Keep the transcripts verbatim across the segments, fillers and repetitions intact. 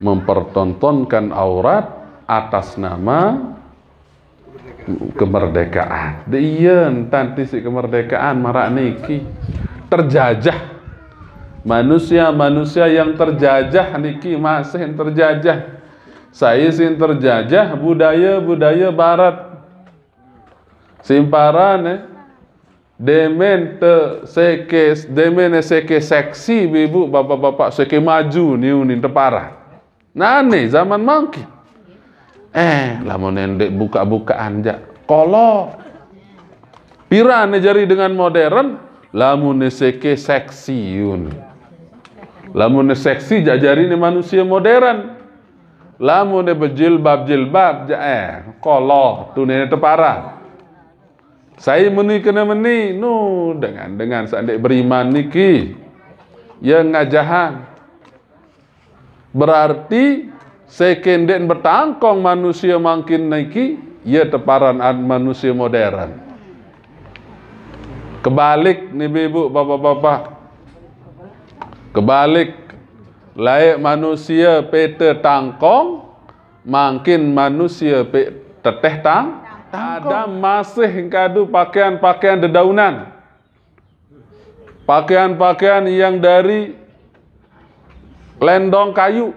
mempertontonkan aurat atas nama kemerdekaan. Dek iya, enten ti sik kemerdekaan marak niki. Terjajah. Manusia-manusia yang terjajah niki masih terjajah. Sai sing terjajah budaya-budaya barat. Sing paran, eh, demen te seke, demen seke seksi, ibu-ibu, bapak-bapak, seke maju niu nin te paran. Nane zaman mangkin. Eh, lamun nende buka-bukaan ja. Kolo. Piran ne jari dengan modern, lamun ne seke seksi yun. Lamun ne seksi ja jari ne manusia modern. Lamun ne bejilbab-jilbab ja, eh, kolo, tu nene te paran. Sai meni kena meni, nu, dengan, dengan sandek beriman niki. Ya ngajahan. Berarti seke ndeqn betangkong manusia mangkin niki, ya te paran an manusia modern. Kebalik ni, ibu-ibu, bapak-bapak. Kebalik, laeq manusia pe te tangkong, mangkin manusia pe teteh tang. Adam masih engkadu pakaian-pakaian dedaunan. Pakaian-pakaian yang dari lendong kayu.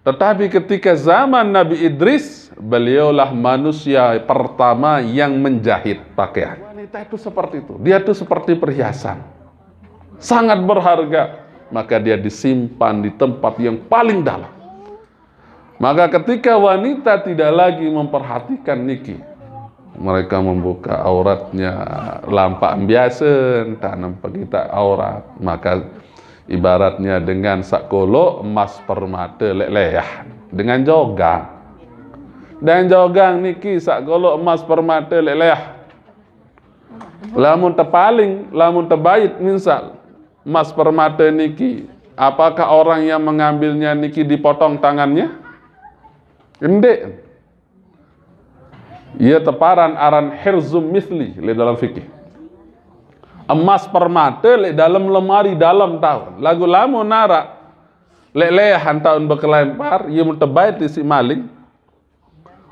Tetapi ketika zaman Nabi Idris, beliaulah manusia pertama yang menjahit pakaian. Wanita itu seperti itu. Dia itu seperti perhiasan. Sangat berharga. Maka dia disimpan di tempat yang paling dalam. Maka ketika wanita tidak lagi memperhatikan niki, mereka membuka auratnya, lampak biasa, tanam pegita aurat, maka ibaratnya dengan saq koloq emas permate leq leah, dengan jogang. Dengan jogang niki saq koloq emas permate leq leah. Lamun tepaling, lamun tebait, misal, emas permate niki, apakah orang yang mengambilnya niki dipotong tangannya? Ndeq. Ia teparan aran hirzum misli leq dalam fikih. Emas permate leq dalam lemari dalam taun. Laguq lamun araq leq leah taun bekelempar, ie mun tebait isiq maling,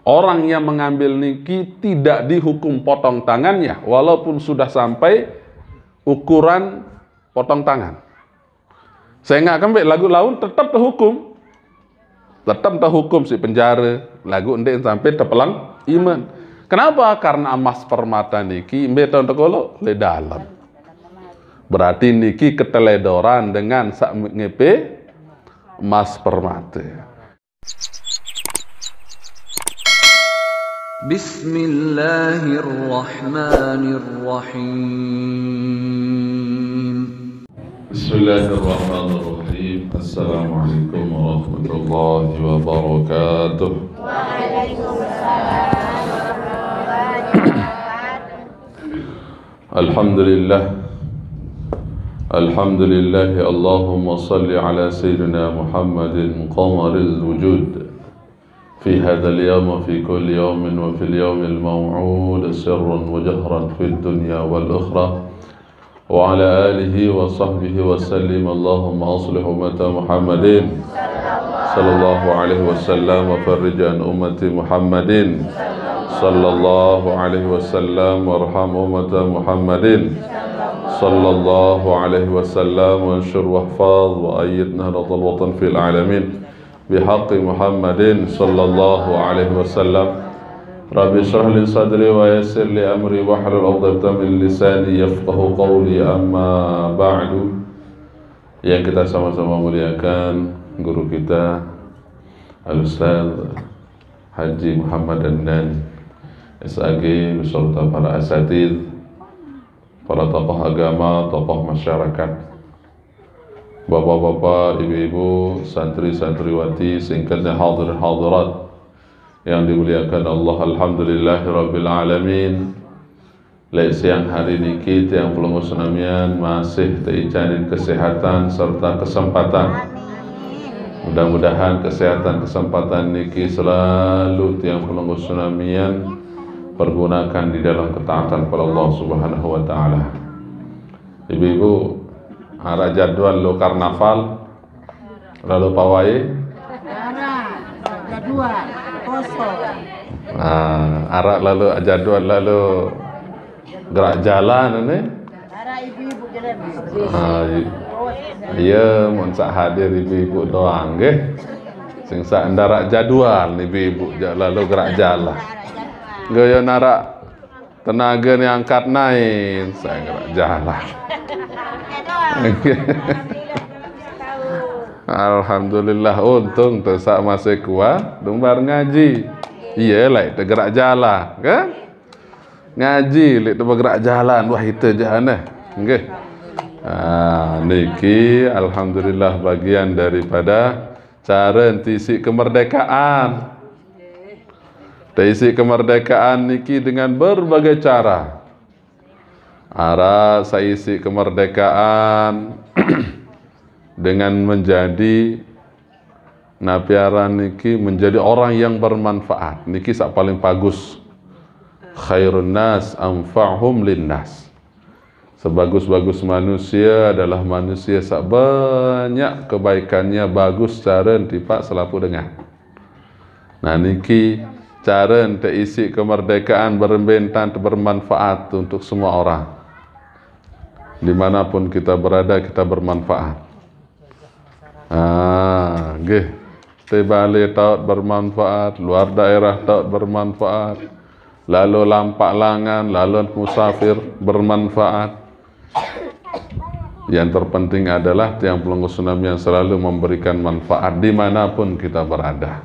orang yang mengambil niki tidak dihukum potong tangannya, walaupun sudah sampai ukuran potong tangan. Sengaq kembeq laguq laun tetep tehukum. Tetep tehukum siq penjare, laguq ndeq sampai tepeleng iman. Kenapa? Karena emas permata niki mbe taun tekoloq leq dalem. Berarti niki keteledoran dengan saq ngepe emas permate. Bismillahirrahmanirrahim. Bismillahirrahmanirrahim. Assalamualaikum warahmatullahi wabarakatuh. Alhamdulillah. Alhamdulillah. Allahumma salli ala sayyidina Muhammadin qamaril wujud. Fi hadzal yaum wa fi kulli yaumin wa fil yaumil mau'ud sirran wa jahran fid dunya wal ukhra. Wa ala alihi wa sahbihi wa sallim. Allahumma aslih ummata Muhammadin sallallahu alaihi wasallam wa farrij an ummati Muhammadin sallallahu alaihi wasallam warham ummata Muhammadin sallallahu alaihi wasallam wansyur wahfaz wa ayyid nahdlatal watan fil alamin. Bihaqqi Muhammadin sallallahu alaihi wasallam. Rabbi shrah li sadri wa yassir li amri wahlul 'uqdatam min lisani yafqahu qawli, amma ba'du. Yang kita sama-sama muliakan, guru kita Al-Ustaz Haji Muhammad Adnan, S A G, beserta para asatidz, para tokoh agama, tokoh masyarakat. Bapak-bapak, ibu-ibu, santri-santriwati, singkatnya hadirin hadirat yang dimuliakan Allah, alhamdulillahirabbil alamin. Leq siang hari niki tiang pelungguh senamian masih teicanin kesehatan serta kesempatan. Mudah-mudahan kesehatan kesempatan niki selalu tiang pelungguh senamian pergunakan di dalam ketaatan kepada Allah Subhanahu wa taala. Ibu-ibu, araq jadwal lo karnaval, lalo pawai. Jadwal kosong. Nah, araq lalo jadwal lalo gerak jalan ni. Araq ibu-ibu jalan. Ah, i- iya, mun saq hadir ibu-ibu doang nggih. Sing saq ndaraq jadwal ni ibu-ibu jaq lalo gerak jalan. Nggih, ya naraq tenaga ni angkat nain, saq gerak jalan. Alhamdulillah, untung tu saq masih kuat, lumbar ngaji. Iya, laeq tegerak jalan, kan? Ngaji leq tebegerak jalan, wah, ite jaq aneh. Nggih. Ah, niki alhamdulillah bagian daripada cara tisiq kemerdekaan. Tisiq kemerdekaan niki dengan berbagai cara. Araq saq isiq kemerdekaan dengan menjadi napi aran niki, menjadi orang yang bermanfaat. Niki saq paling bagus. Khairun nas anfa'hum linnas. Sebagus-bagus manusia adalah manusia saq banyak kebaikannya, bagus care tipaq selapuq dengan. Nah, niki care ente isiq kemerdekaan berembe entan bermanfaat untuk semua orang. Dimanapun kita berada, kita bermanfaat. Ah, nggih. Te bale taoq bermanfaat, luar daerah taoq bermanfaat, lalo lampaq langan, lalo musafir bermanfaat. Yang terpenting adalah tiang pelungguh senamian selalu memberikan manfaat dimanapun kita berada.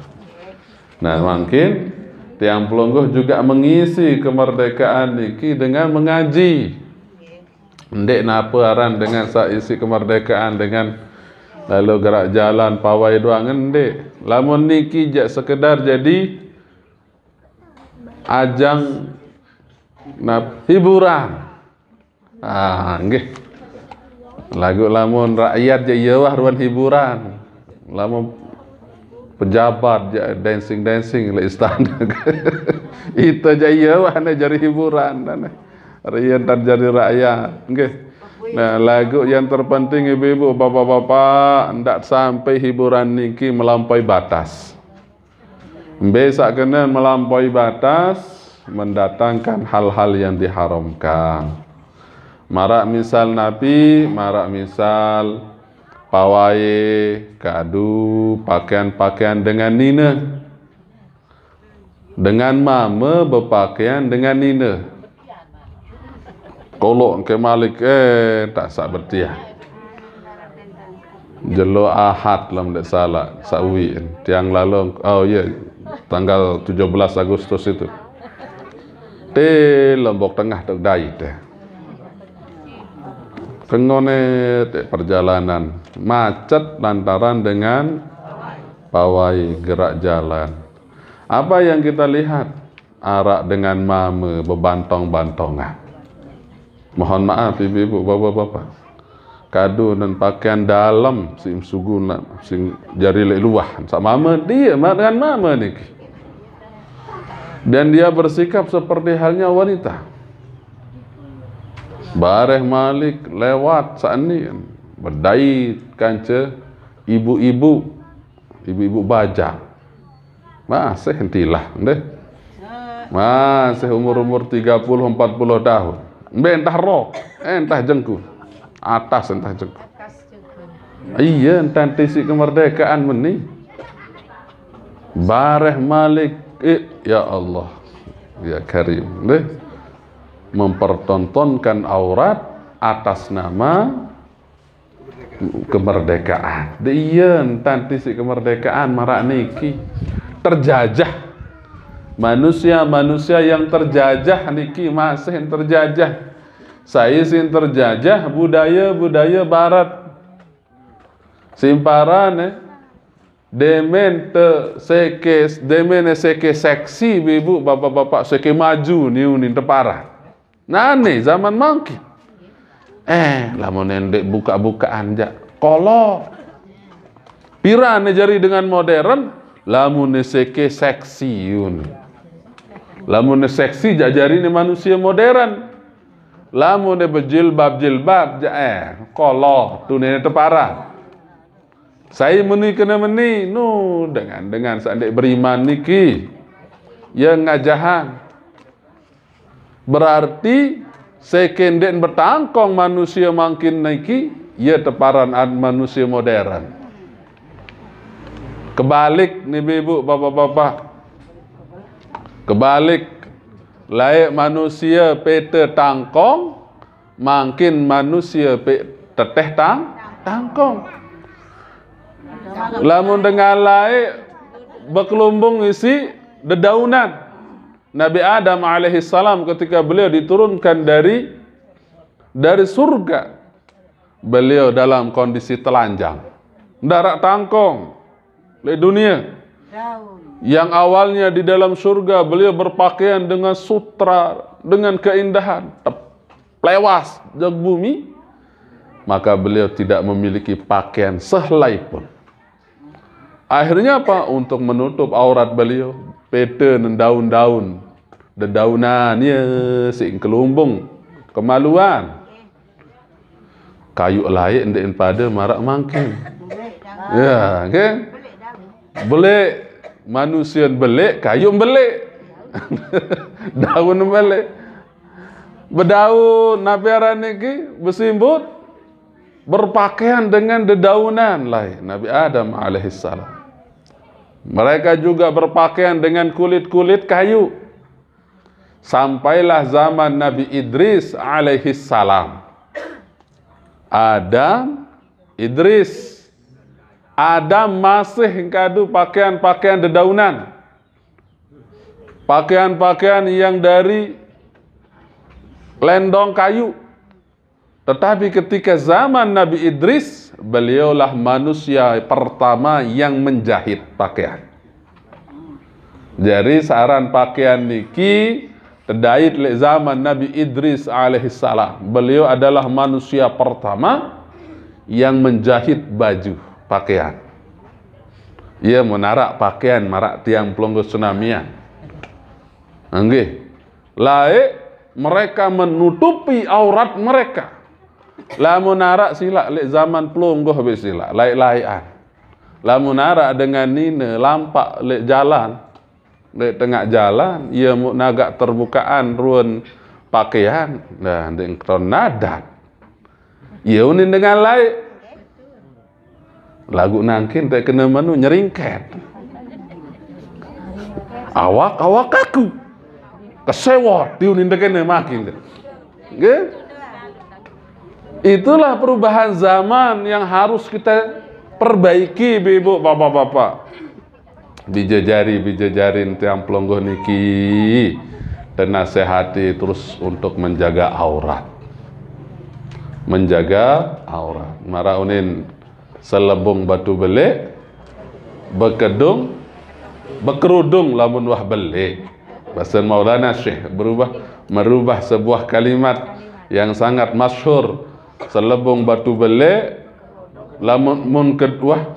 Nah, mungkin tiang pelungguh juga mengisi kemerdekaan niki dengan mengaji. Ndeq nape aran dengan saq isiq kemerdekaan dengan lalo gerak jalan pawai doang, ndeq. Lamun niki jaq sekedar jadi ajang nap-, hiburan. Ah, nggih. Laguq lamun rakyat jaq iye wah ruan hiburan. Lamun pejabat jaq dancing-dancing leq istana. Ite jaq iye wah ne jari hiburan ne. Riyen tan jari rakyat. Nggih. Nah, laguq yang terpenting ibu-ibu, bapak-bapak, ndak sampai hiburan niki melampaui batas. Mbe saq kene melampaui batas, mendatangkan hal-hal yang diharamkan. Maraq misal napi, maraq misal pawai, kadu, pakaian-pakaian dengan nine. Dengan mame bepakaian dengan nine. Koloq engke malik, eh, tak saq betiah. Jelo Ahad lam ndeq salaq, saq uiq. Tiang lalo, oh iya, tanggal tujuh belas Agustus itu. Te Lombok Tengah tok dait te. Kengone te perjalanan macet lantaran dengan pawai gerak jalan. Apa yang kita lihat? Araq dengan mame bebantong-bantongan. Mohon maaf, ibu-ibu, bapak-bapak. Kadu nan pakaian dalem, sing sugu na-, sing jari leq luah. Saq mame, dia ma-, dengan mame niki. Dan dia bersikap seperti halnya wanita. Bareh malik lewat saq ni, bedait kance ibu-ibu, ibu-ibu bajang. Masih entilah, ndeh. Masih umur-umur tiga puluh, empat puluh tahun. Mbe entah rok, entah jengku. Atas entah jengku. Iya, entah tisiq kemerdekaan meni. Bareh malik, eh, ya Allah. Ya Karim, ndeh. Mempertontonkan aurat atas nama kemerdekaan. Ndeq, iya, entan tisiq kemerdekaan maraq niki. Terjajah. Manusia-manusia yang terjajah niki masih terjajah. Sai sing terjajah budaya-budaya barat. Sing paran, eh, demen te seke, demen seke seksi, ibu, bapak-bapak, seke maju niu nin te paran. Nane zaman mangkin. Eh, lamun ndeq bukaq-bukaqan jaq kolo. Pirane jari dengan modern, lamun seke seksi yun. Lamun seksi jaq jarine manusie modern. Lamun bejilbab-jilbab jaq, eh, kolo, tunene te paran. Sai meni kena meni, nu dengan-dengan saq ndeq beriman niki. Ye ngajahan. Berarti seken ndeq betangkong manusie mangkin niki, ye teparan ad-, manusie modern. Kebalik ni, Ibu, Bapak-bapak. Kebalik. Laeq manusie pete tangkong, mangkin manusie pe-, teteh tang-, tangkong. Lamun dengan laeq bekelumbung isiq dedaunan. Nabi Adam alaihissalam ketika beliau diturunkan dari, dari surga, beliau dalam kondisi telanjang. Ndaraq tangkong leq dunie. Yang awalnya di dalam surga beliau berpakaian dengan sutra, dengan keindahan, tep-, lewas jok bumi, maka beliau tidak memiliki pakaian sehelai pun. Akhirnya apa? Untuk menutup aurat beliau, pete nendaun-daun, dedaunan, ye, siq kelumbung, kemaluan. Kayuq laeq ndeqn pade maraq mangkin. Ya, nggih. Beleq, manusie beleq, kayuq beleq. Daun beleq. Bedaun, napi aran niki? Besimbut. Berpakaian dengan dedaunan, laeq Nabi Adam alaihissalam. Mereka juga berpakaian dengan kulit-kulit kayu. Sampailah zaman Nabi Idris alaihissalam. Adam, Idris. Adam masih kadu pakaian-pakaian dedaunan. Pakaian-pakaian yang dari lendong kayu. Tetapi ketika zaman Nabi Idris, beliaulah manusia pertama yang menjahit pakaian. Jari, saq aran pakaian niki tedait leq zaman Nabi Idris alaihissalam. Beliau adalah manusia pertama yang menjahit baju, pakaian. Ie mun araq pakaian maraq tiang pelungguh senamian. Nggih. Laeq, mereka menutupi aurat mereka. Lamun araq silaq leq zaman pelungguh be silaq, laeq-laeqan. Lamun araq dengan nine lampaq leq jalan, leq tengaq jalan, ie muq nagaq terbukaan ruen pakaian, nah, ndeq keton nadat. Ie unin dengan laeq. Laguq nangkin teq kene menu nyeringket. Awak, awak aku. Kesewot, tiunin teq kene makin. Nggih? Itulah perubahan zaman yang harus kita perbaiki, Ibu, Bapak-bapak. Bije jari, bije jarin tiang pelungguh niki tenasehati terus untuk menjaga aurat. Menjaga aurat. Maraq unin selebung batu beleq, bekedung, bekerudung lamun wah beleq. Base Maulana Syekh berubah, merubah sebuah kalimat yang sangat masyhur. Selebung batu beleq, lamun mun ked-, wah,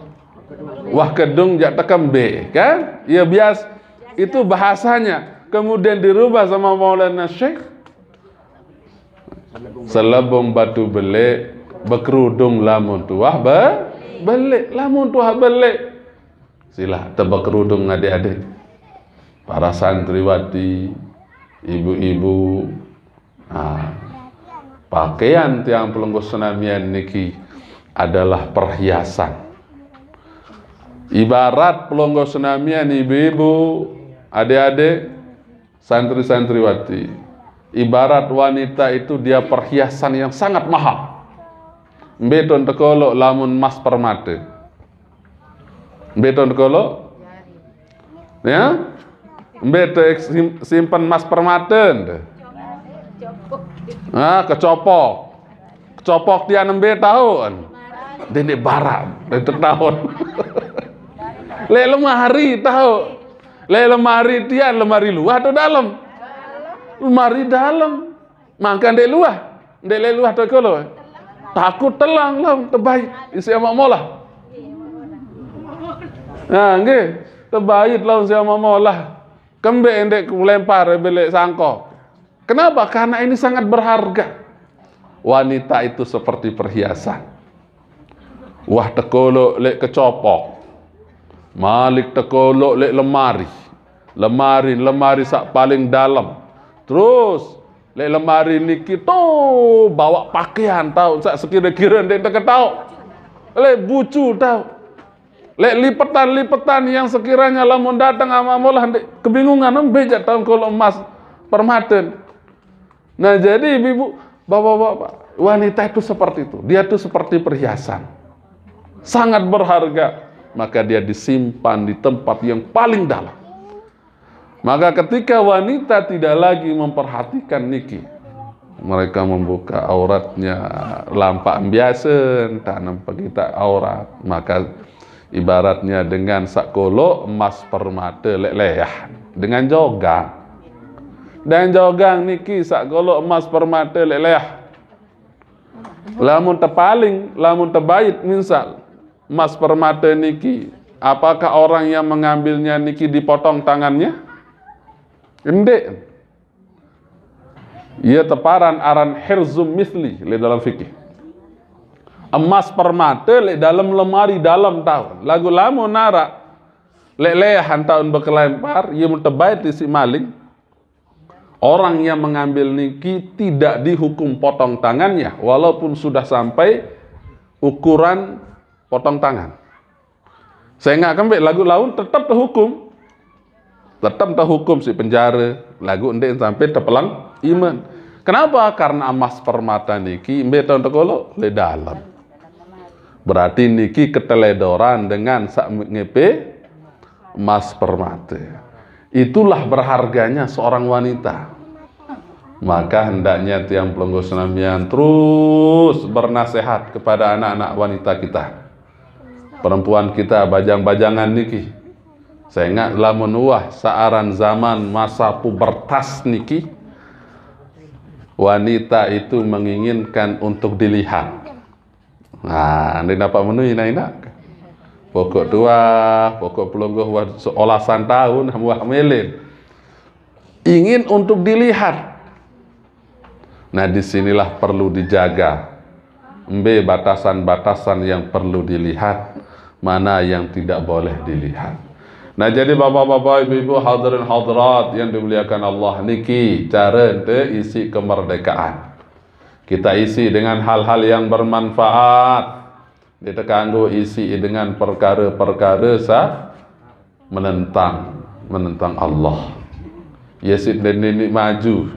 wah kedung jaq tekembe, kan? Ya, bias, itu bahasanya. Kemudian dirubah sama Maulana Syekh, selebung batu beleq, bekerudung lamun tuah be-, beleq, lamun tuah beleq. Silaq tebekerudung adik-adik. Para santriwati, ibu-ibu, nah, pakaian tiang pelungguh senamian niki adalah perhiasan. Ibarat pelungguh senamian, ibu-ibu, adik-adik, santri-santriwati, ibarat wanita itu dia perhiasan yang sangat mahal. Mbe ton tekoloq lamun mas permate? Mbe ton tekoloq? Ya? Mbe te sim-, simpen mas permate nde? Ah, kecopok. Kecopok tian mbe taun? Dendeq baraq, dendeq taun. Leq lemari taun. Leq lemari tian, lemari luah atau dalem? Lemari dalem. Mangke ndeq luah, ndeq leq luah tokolo. Takut telang laun tebait isiq amaq molah. Nah, nggih, tebait laun siq amaq molah. Kembeq ndeq kulempar beleq sangkok. Kenapa? Karena ini sangat berharga. Wanita itu seperti perhiasan. Wah, teko lok lek kecopok. Malik teko lok lek lemari. Lemari, lemari sak paling dalam. Terus lek lemari niki tu bawa pakaian tau, sak sekira-kira ndak teketauk. Lek bucu tau. Lek lipetan-lipetan yang sekiranya lamun datang ama molah ndak kebingungan, embe jak tau kalau emas permaten. Nah, jadi ibu-ibu, bapak-bapak, wanita itu seperti itu. Dia itu seperti perhiasan. Sangat berharga. Maka dia disimpan di tempat yang paling dalam. Maka ketika wanita tidak lagi memperhatikan niki, mereka membuka auratnya, lampak biasa, tanam kita aurat. Maka ibaratnya dengan sak kolok emas permata lek leah. Dengan jogang. Dengan jogang niki sak kolok emas permata lek leah. Lamun tepaling, lamun tebait misal, emas permata niki, apakah orang yang mengambilnya niki dipotong tangannya? Ndak. Ia teparan aran hirzum misli lek dalam fikih. Emas permata lek dalam lemari dalam tau. Lagu lamun narak lek leah antaun bekelempar, ia mun tebait isik maling. Orang yang mengambil niki tidak dihukum potong tangannya, walaupun sudah sampai ukuran potong tangan. Sehingga kembe lagu laun tetap terhukum. Tetap terhukum si penjara, lagu ndak sampai tepelang iman. Kenapa? Karena emas permata niki, embe tau teko lok lek dalam. Berarti niki keteledoran dengan sak ngepe emas permata. Itulah berharganya seorang wanita. Maka hendaknya tiang pelungguh senamian terus bernasehat kepada anak-anak wanita kita. Perempuan kita bajang-bajangan niki. Saya ingat lamun wah saaran zaman masa pubertas niki, wanita itu menginginkan untuk dilihat. Nah, anda dapat menuhi nak, pokok tua, pokok pelungguh wah seolasan tahun, wah melin. Ingin untuk dilihat. Nah, disinilah perlu dijaga. Embe batasan-batasan yang perlu dilihat, mana yang tidak boleh dilihat. Nah, jadi bapak-bapak, ibu-ibu, hadirin hadirat yang dimuliakan Allah, niki cara ente isi kemerdekaan. Kita isi dengan hal-hal yang bermanfaat. Ndak tekanggo isi dengan perkara-perkara sa menentang, menentang Allah. Ya si ndak nini maju.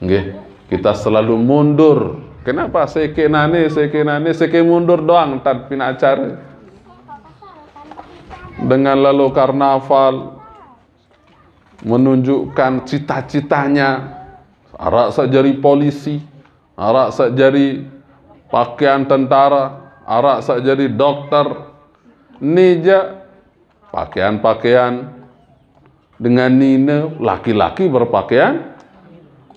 Nggih, kita selalu mundur. Kenapa? Seke nane, seke nane, seke mundur doang tan pina acara. Dengan lalu karnaval menunjukkan cita-citanya, arak sak jadi polisi, arak sak jadi pakaian tentara, arak sak jadi dokter. Nija pakaian-pakaian dengan nina, laki-laki berpakaian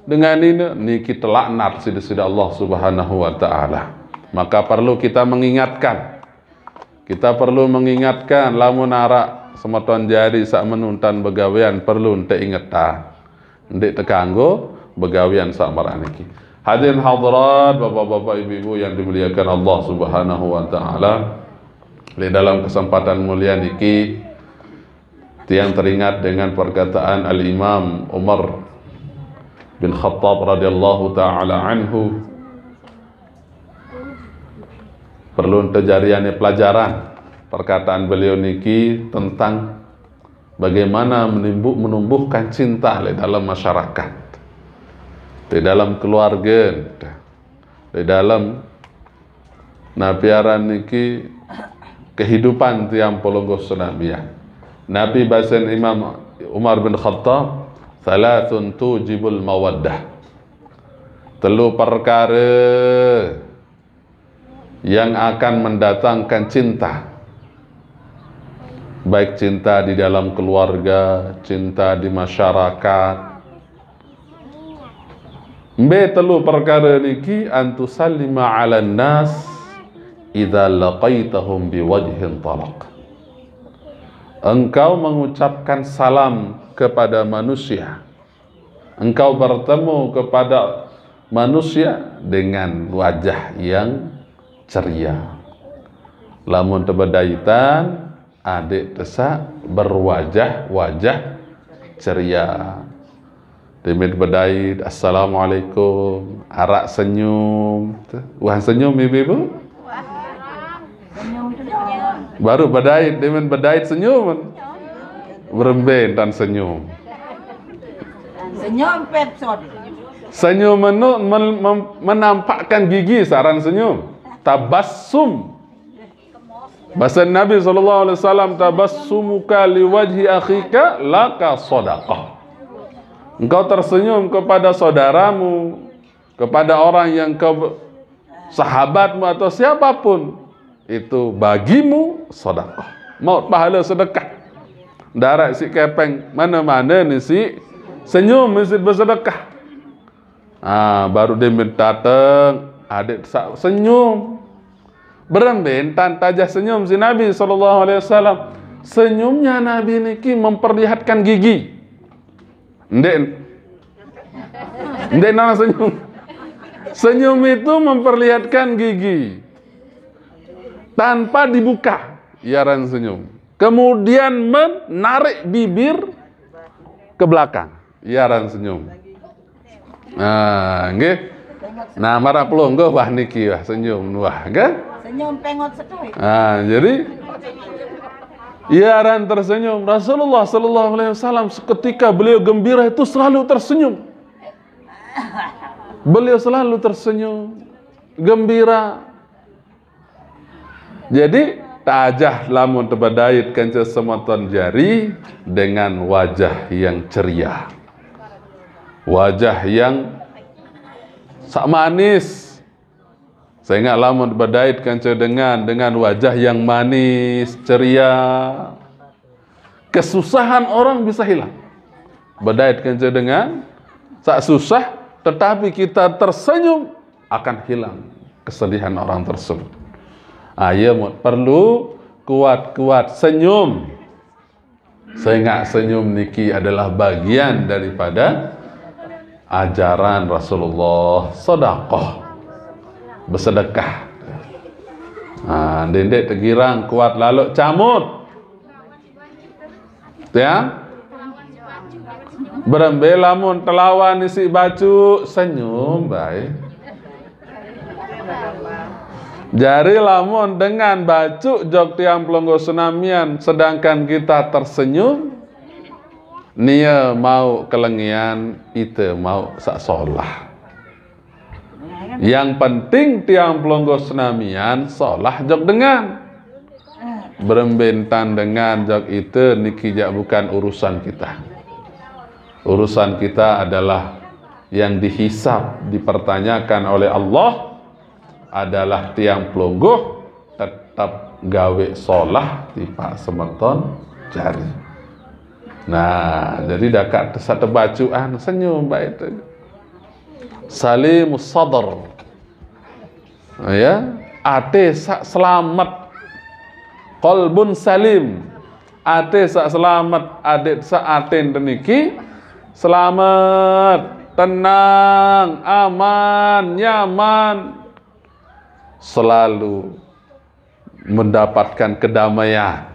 dengan nina, niki telaknat sida-sida Allah Subhanahu wa taala. Maka perlu kita mengingatkan. Kita perlu mengingatkan, lamun arak semeton jari sak menuntan begawean, perlu ente ingetan. Ndak tekanggo begawean sak marak niki. Hadirin hadirat, bapak-bapak, ibu-ibu yang dimuliakan Allah Subhanahu wa taala. Di dalam kesempatan mulia niki, tiang teringat dengan perkataan Al-Imam Umar bin Khattab radhiyallahu taala anhu. Perlu terjadiannya pelajaran perkataan beliau niki tentang bagaimana menimbu-, menumbuhkan cinta di dalam masyarakat, di dalam keluarga, di dalam napiaran niki kehidupan tiang pelungguh senamian. Nabi basen Imam Umar bin Khattab, "Thalathun tujibul mawaddah." Telu perkara yang akan mendatangkan cinta. Baik cinta di dalam keluarga, cinta di masyarakat. Mbe telu perkara niki, antusallima 'alan nas idza laqaitahum biwajhin talaq. Engkau mengucapkan salam kepada manusia. Engkau bertemu kepada manusia dengan wajah yang ceria. Lamun tebedaitan, adik tesak berwajah-wajah ceria. Demen bedait, "Assalamualaikum", arak senyum. Wah, senyum, ibu-ibu? Baru bedait, demen bedait senyum. Berembe entan senyum. Senyum pepsod. Senyum menu men- mem- menampakkan gigi, saran senyum. Tabassum. Bahasa Nabi sallallahu alaihi wasallam, "Tabassumuka liwajhi akhika laka sadaqah." Engkau tersenyum kepada saudaramu, kepada orang yang kau, sahabatmu atau siapapun, itu bagimu sedekah. Mau pahala sedekah. Darat si kepeng, mana-mana ni si senyum, mesti bersedekah. Ah, baru dia datang, adik sa- senyum. Berembentan tajah senyum si Nabi sallallahu alaihi wasallam. Senyumnya Nabi niki memperlihatkan gigi. Ndek. Ndek nana senyum. Senyum itu memperlihatkan gigi tanpa dibuka, iaran senyum. Kemudian menarik bibir ke belakang, iaran senyum. Nah, nggih. Nah, marang pelungguh, wah, niki, wah, senyum, wah, nggih. Senyum pengot sedoi. Nah, jadi iaran tersenyum. Rasulullah sallallahu alaihi wasallam, seketika beliau gembira itu selalu tersenyum. Beliau selalu tersenyum, gembira. Jadi, tajah lamun tebedait kanca semeton jari dengan wajah yang ceria. Wajah yang sak manis. Sehingga lamun tebedait kanca dengan, dengan wajah yang manis, ceria, kesusahan orang bisa hilang. Bedait kanca dengan sak susah, tetapi kita tersenyum, akan hilang kesedihan orang tersebut. Ayo, perlu kuat-kuat senyum. Sehingga senyum niki adalah bagian daripada ajaran Rasulullah. Sedekah, bersedekah. Nah, dendek tegirang kuat lalu camut. Ya? Berembe lamun telawan isi bacu, senyum bae. Jari lamun dengan bacu jok tiang pelungguh senamian, sedangkan kita tersenyum, nia mau kelengian, ite mau sak solah. Yang penting tiang pelungguh senamian solah jok dengan. Berembentan dengan jok ite niki jak bukan urusan kita. Urusan kita adalah yang dihisab, dipertanyakan oleh Allah adalah tiang pelungguh tetap gawe solah tipa semeton jari. Nah, jadi dakat satu bacuan senyum baik itu. Salimus sadar. Ya, ate sak selamat. Qalbun salim. Ate sak selamat, adik sak ate niki selamat, tenang, aman, nyaman. Selalu mendapatkan kedamaian.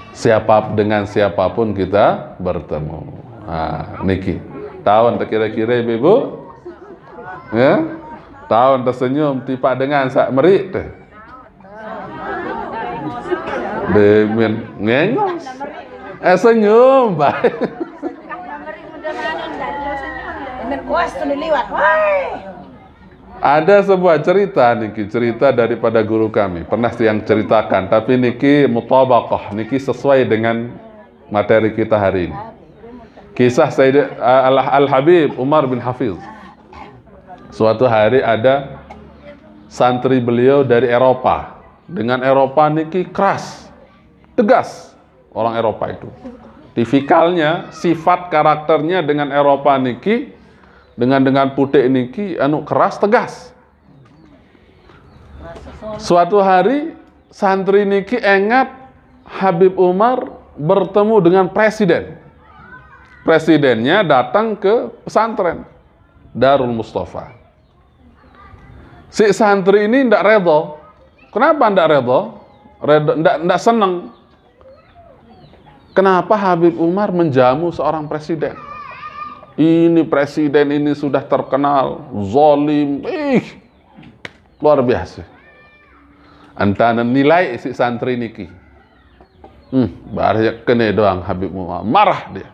Siapa, dengan siapapun kita bertemu. Nah, niki. Taun tak kira-kira, Ibu? Ya? Taun tersenyum tipa dengan sak merik teh. Demen ngengos. Eh, senyum, baik. Bener kuas tuh liwat. Woi. Ada sebuah cerita niki, cerita daripada guru kami. Pernah yang ceritakan, tapi niki mutabaqah, niki sesuai dengan materi kita hari ini. Kisah Sayyid Al- Al-Habib Umar bin Hafiz. Suatu hari ada santri beliau dari Eropa. Dengan Eropa niki keras, tegas orang Eropa itu. Tipikalnya, sifat karakternya dengan Eropa niki, dengan dengan putih niki, anu, keras, tegas. Suatu hari santri niki engat Habib Umar bertemu dengan presiden. Presidennya datang ke pesantren Darul Mustafa. Si santri ini ndak redo. Kenapa ndak reda? Reda, ndak, ndak seneng. Kenapa Habib Umar menjamu seorang presiden? Ini presiden ini sudah terkenal zalim, ih, luar biasa. Entah nilai si santri niki. Hmm, bareh kene doang Habib Umar. Marah dia.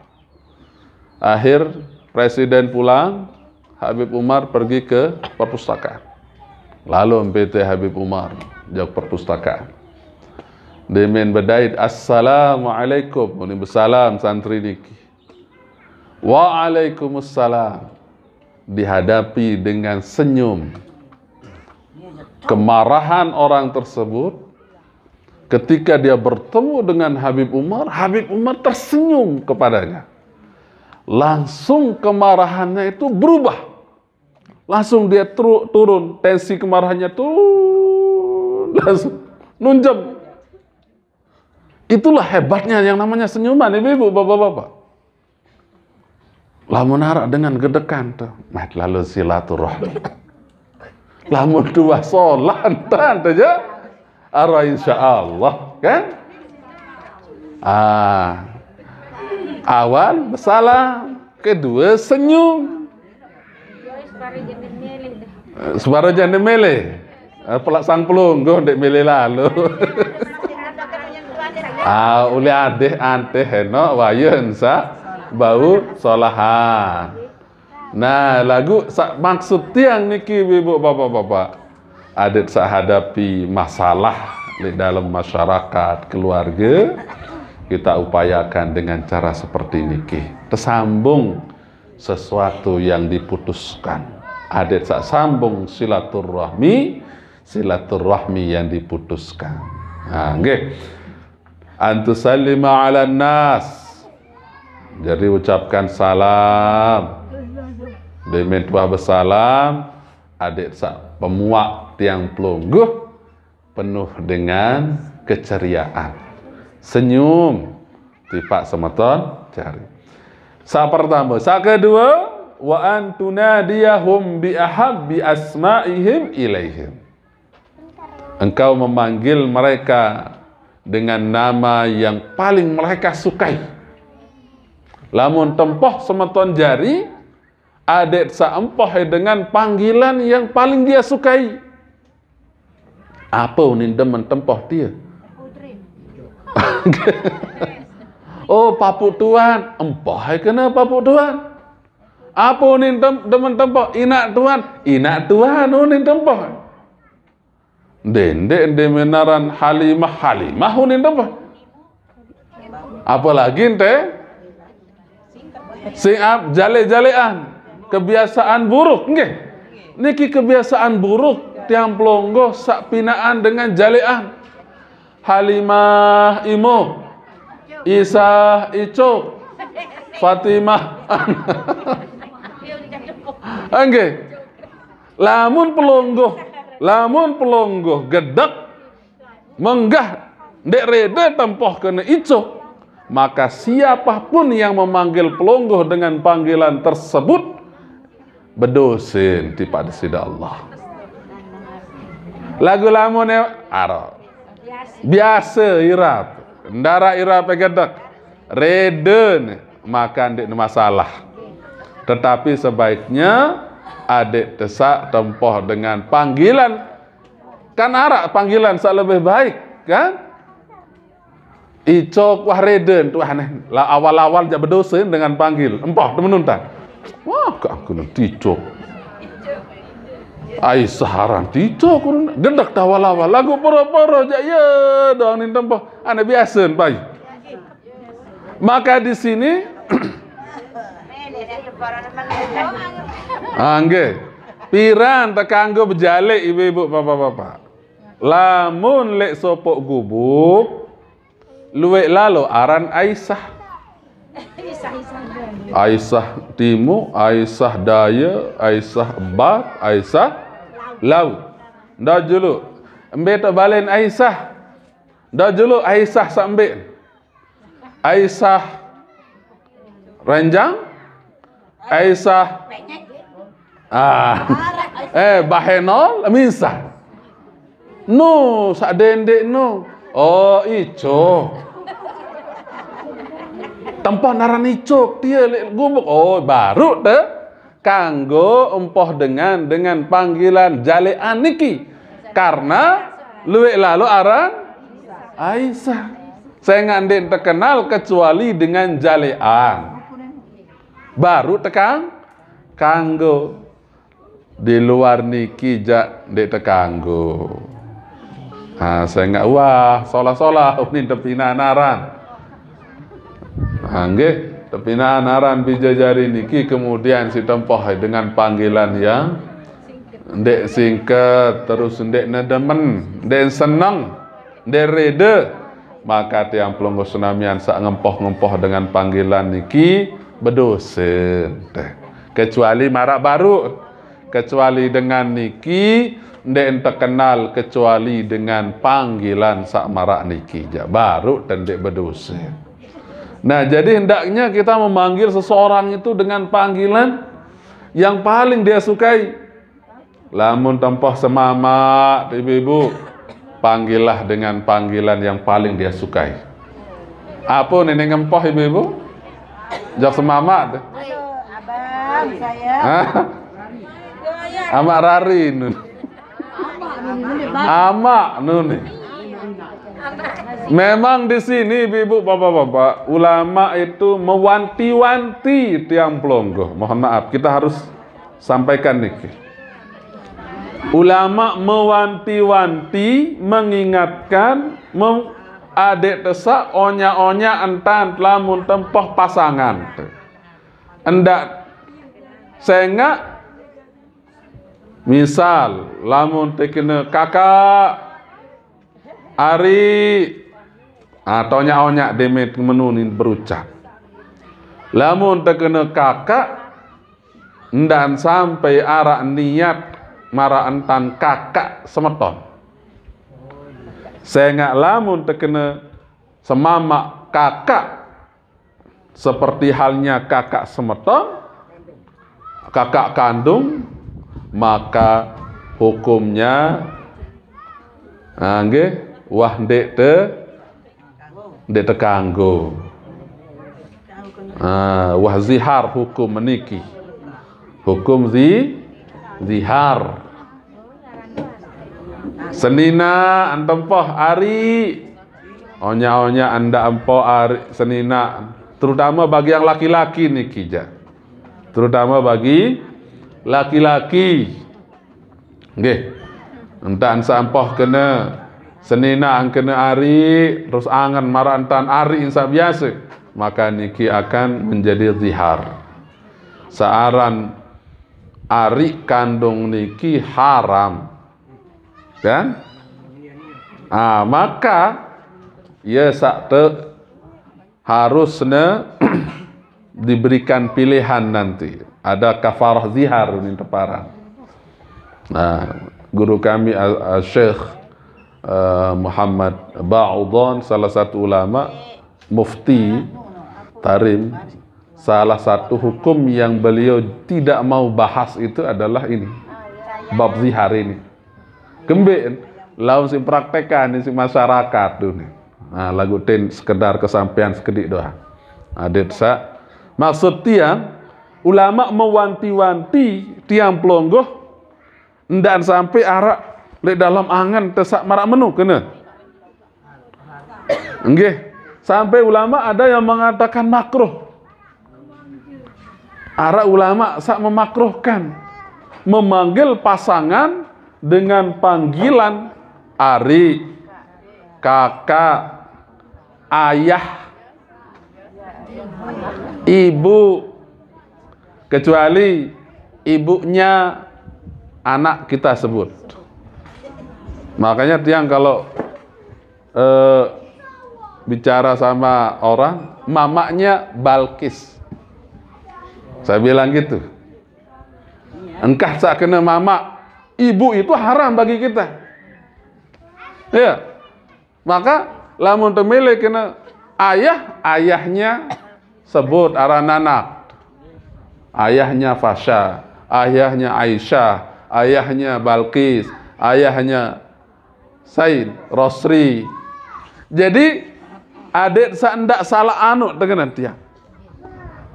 Akhir presiden pulang, Habib Umar pergi ke perpustakaan. Lalu mpete Habib Umar jok perpustakaan. Demen bedait, "Assalamualaikum." Ini besalam santri niki. "Waalaikumsalam." Dihadapi dengan senyum. Kemarahan orang tersebut, ketika dia bertemu dengan Habib Umar, Habib Umar tersenyum kepadanya. Langsung kemarahannya itu berubah. Langsung dia turu-, turun, tensi kemarahannya turun, langsung nunjem. Itulah hebatnya yang namanya senyuman, ibu-ibu, bapak-bapak. Lamun arak dengan gedekan tuh, mat lalu silaturahmi. Lamun dua solan, tante aja. Ara insya Allah, kan? Ah, awal salam, kedua senyum. Separo jane mele. Eh, pelak sang pelungguh ndek mele lalu. Ah, uli adeh anteh eno wayen sa bau solahan. Nah, lagu sa maksud tiang niki, ibu bapak-bapak. Adet sa hadapi masalah di dalam masyarakat, keluarga, kita upayakan dengan cara seperti niki. Tersambung sesuatu yang diputuskan. Adet sa sambung silaturahmi, silaturahmi yang diputuskan. Nah, nggih. Antusallima ala nas. Jadi ucapkan salam. Demen tuah besalam, adik sa pemuak tiang pelungguh penuh dengan keceriaan. Senyum, tipak semeton cari. Sa pertama, sa kedua, wa antunadiyahum bi ahabbi asma'ihim ilaihim. Engkau memanggil mereka dengan nama yang paling mereka sukai. Lamun tempoh semeton jari, adik sa empoh dengan panggilan yang paling dia sukai. Apa unin demen tempoh dia? Oh, papu tuan, empoh kena papu tuan. Apa unin tem-, demen tempoh? Inak tuan, inak tuan unin tempoh. Dendek ende menaran Halimah, Halimah unin tempoh. Apalagi ente sing ap jale-jalean, kebiasaan buruk, nggih. Niki kebiasaan buruk tiang pelonggo sak pinaan dengan jalean. Halimah Imo, Isah Icuk, Fatimah. Nggih. Lamun pelonggo, lamun pelonggo gedek menggah ndek reda tempoh kena icuk, maka siapapun yang memanggil pelonggo dengan panggilan tersebut bedosin tipak di sida Allah. Lagu lamun e aro. Biasa irap, ndara irap e gedek. Reda ne, maka ndik masalah. Tetapi sebaiknya adik tesak tempoh dengan panggilan. Kan arak panggilan sak lebih baik, kan? Icok wah reden tuh aneh. Lah awal-awal jak bedosa dengan panggil. Empoh temen nuntan. Wah, keangkunan ticok. Ai saharan ticok gedek awal-awal. Lagu poro-poro jak ya doang nin tempoh. Aneh biasa, pai. Maka di sini angge. Piran tak kanggo bejalik ibu-ibu bapak-bapak. Lamun lek sopok gubuk, luwek lalo aran Aisyah. Aisyah Timu, Aisyah Daya, Aisyah Bat, Aisyah Laut. Nda julu. Embe tak balen Aisyah. Nda julu Aisyah sambil. Aisyah Ranjang, Aisyah, ah, eh, Bahenol, Misah. Nu, sak dendek nu. Oh, icuk. Tempoh naran icuk, dia lek gubuk. Oh, baru te kanggo empoh dengan, dengan panggilan jalekan niki. Karena luwek lalo aran Aisyah. Sengak ndeq tekenal kecuali dengan jalekan. Baru tekang, kanggo. Di luar niki jaq ndeq tekanggo. Ha, sengak, wah, solah-solah unin tepinaq aran. Ha, nggih, tepinaq aran bijajari niki kemudian siq tempoh dengan panggilan yang ndeq singket, terus ndeq nedemen, ndeq seneng, ndeq rede. Maka tiang pelungguh senamian saq ngempoh-ngempoh dengan panggilan niki bedose. Kecuali maraq baruq. Kecuali dengan niki ndeq tekenal kecuali dengan panggilan saq maraq niki. Jaq baruq te ndeq bedose. Nah, jadi hendaknya kita memanggil seseorang itu dengan panggilan yang paling dia sukai. Lamun tempoh semamaq, ibu-ibu, panggillah dengan panggilan yang paling dia sukai. Apa neneq ngempoh, ibu-ibu? Jaq semamaq te. Halo, abang, saya. Hah? Amaq rari nun. Amaq nun. Memang di sini, ibu-ibu, bapak-bapak, ulama itu mewanti-wanti tiang pelungguh. Mohon maaf, kita harus sampaikan niki. Ulama mewanti-wanti, mengingatkan, mem-, adeq tesaq onyaq-onyaq entan lamun tempoh pasangan. Ndaq sengaq, misal, lamun tekene kakak, ari, ah, tonyaq-onyaq demet menunin berucap. Lamun tekene kakak, ndan sampai araq niat maraq entan kakak semeton. Sengaq lamun tekene semamaq kakak, seperti halnya kakak semeton, kakak kandung, maka hukumnya, ah, nggih, wah ndeq te-, ndeq tekanggo. Ah, wah zihar hukum meniki. Hukum zi-, zihar. Senina entempoh ari. Onyaq-onyaq ndaq empoh ari senina. Terutama bagi yang laki-laki niki, jaq. Terutama bagi laki-laki. Nggih. Entan saq empoh kene senina kene ari, terus angen maraq entan ari saq biase, maka niki akan menjadi zihar. Saq aran ari kandung niki haram. Kan? Ah, maka, ya, saq te-, harusne diberikan pilihan nanti. Ada kafarah zihar ni teparan. Nah, guru kami, Al-, Al-, Syekh, eh, Muhammad Ba'udhan, salah satu ulama, mufti Tarim, salah satu hukum yang beliau tidak mau bahas itu adalah ini. Bab zihar ini. Kembeq laun siq praktekan siq masyarakat tu ni. Nah, laguq tin sekedar kesampean sekediq doang. Adeq saq, maksud tiang, ulama mewanti-wanti tiang pelungguh, ndak sampai araq leq dalem angen tesaq maraq menu kene. Nggih, sampai ulama ada yang mengatakan makruh. Araq ulama saq memakruhkan memanggil pasangan dengan panggilan ari, kakak, ayah, ibu, kecuali ibunya anak kita sebut. Makanya tiang kalau, eh, bicara sama orang, "Mamaknya Balkis." Saya bilang gitu. Engkah saq kene mamak, ibu itu haram bagi kita. Ya. Maka lamun temele kene ayah, ayahnya sebut aran anak. Ayahnya Fasha, ayahnya Aisyah, ayahnya Balkis, ayahnya Said, Rosri. Jadi, adik sa ndak salah anu dengan tiang.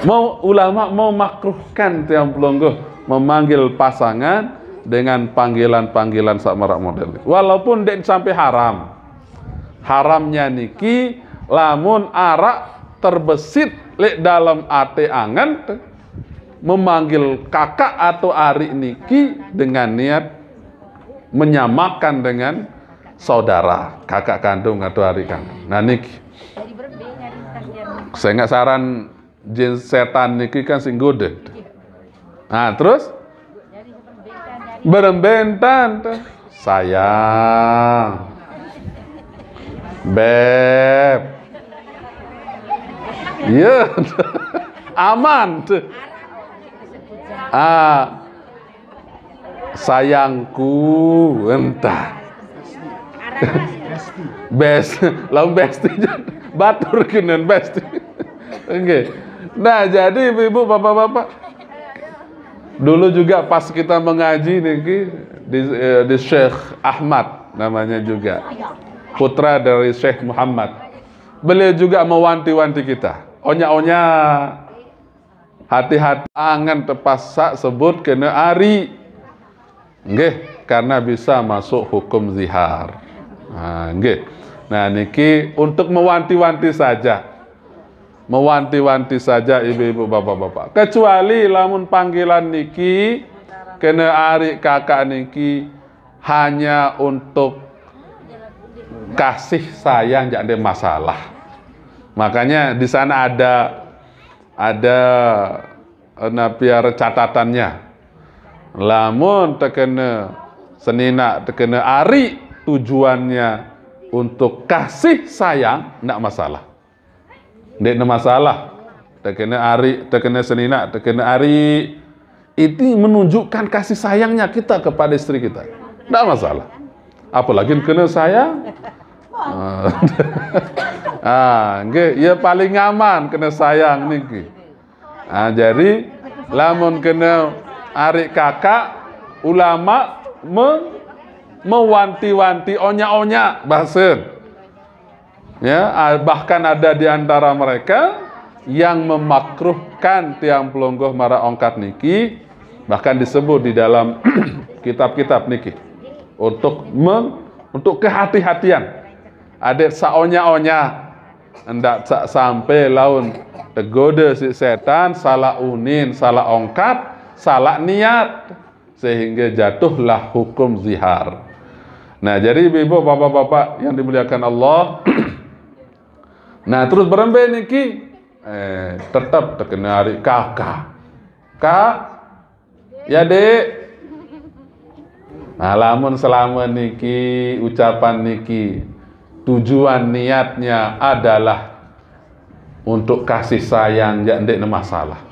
Mau ulama mau makruhkan tiang pelungguh memanggil pasangan dengan panggilan-panggilan samarak model. Walaupun dek sampai haram. Haramnya niki lamun arak terbesit lek dalam ate angen memanggil kakak atau arik niki dengan niat menyamakan dengan saudara, kakak kandung atau adik kandung. Nah niki. Saya nggak saran jin setan niki kan sing gudeg. Nah, terus berembentan tuh. Sayang. Beb. Iya. Aman tuh. Ah, sayangku, entah. Best, lawan besti. Batur kenen besti. Oke. Nah, jadi ibu-ibu, bapak-bapak, dulu juga pas kita mengaji niki di, eh, di Syekh Ahmad namanya juga, putra dari Syekh Muhammad. Beliau juga mewanti-wanti kita. Onya-onya, hati-hati angen tepasak sebut kena ari. Nggih, karena bisa masuk hukum zihar. Nah, nggih. Nah, niki untuk mewanti-wanti saja. Mewanti-wanti saja ibu-ibu, bapak-bapak. Kecuali lamun panggilan niki kena ari kakak niki hanya untuk kasih sayang, jadi masalah. Makanya di sana ada ada eh, napiar catatannya. Lamun tekena senina, tekena ari tujuannya untuk kasih sayang, ndak masalah. Ndak masalah. Tekena ari, tekena senina, tekena ari itu menunjukkan kasih sayangnya kita kepada istri kita. Ndak masalah. Apalagi kena sayang. Ah, ah, nggih, ya paling aman kena sayang niki. Ah, jadi lamun kena arik kakak, ulama me- mewanti-wanti, onya-onya bahasa. Ya, ah, bahkan ada di antara mereka yang memakruhkan tiang pelungguh mara ongkat niki, bahkan disebut di dalam kitab-kitab niki untuk me- untuk kehati-hatian. Adik saonya-onya, ndak sa- sampai laun tegoda si setan, salah unin, salah ongkat, salah niat, sehingga jatuhlah hukum zihar. Nah, jadi ibu-ibu, bapak-bapak yang dimuliakan Allah, nah, terus berembe niki, eh, tetap terkena hari kakak. Kak, ya, Dek. Nah, lamun selama niki, ucapan niki, tujuan niatnya adalah untuk kasih sayang, ya ndak masalah.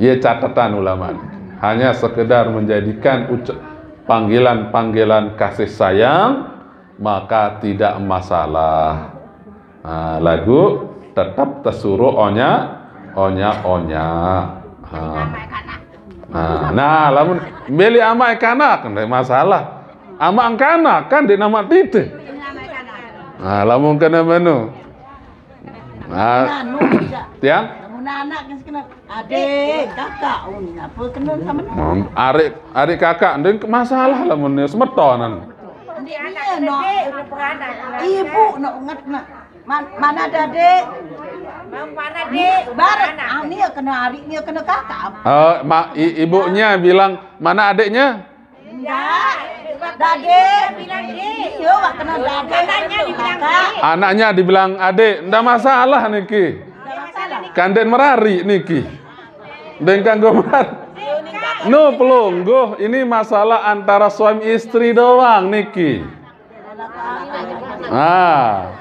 Ya, catatan ulama. Hanya sekedar menjadikan uca- panggilan-panggilan kasih sayang, maka tidak masalah. Nah, lagu tetap tersuruh onya, onya, onya. Nah. Nah, nah, lamun beli amak kanak, ndak masalah. Amak kanak kan di nama tite. Nah, lamun kena menu. Nah, tiang? Lamun anak kan kena adik, kakak, oh, apa kena sama ni? Arik, arik kakak, ndak masalah lamun ni semetonan. Ndak dia nak. Ibu nak ingat nak. Man- mana ada adik? Mana adik? Barat. Ah, ni kena adik, ni kena kakak. Eh, ma- i- ibunya bilang, "Mana adiknya?" Enggak. Dadek. Bilang dik. Iya, wah kena dadek. Anaknya dibilang dik. Anaknya dibilang adik. Ndak masalah niki. Ndak masalah. Kanden merari niki. Dengkang gomar. No, pelungguh. Ini masalah antara suami istri doang niki. Ah.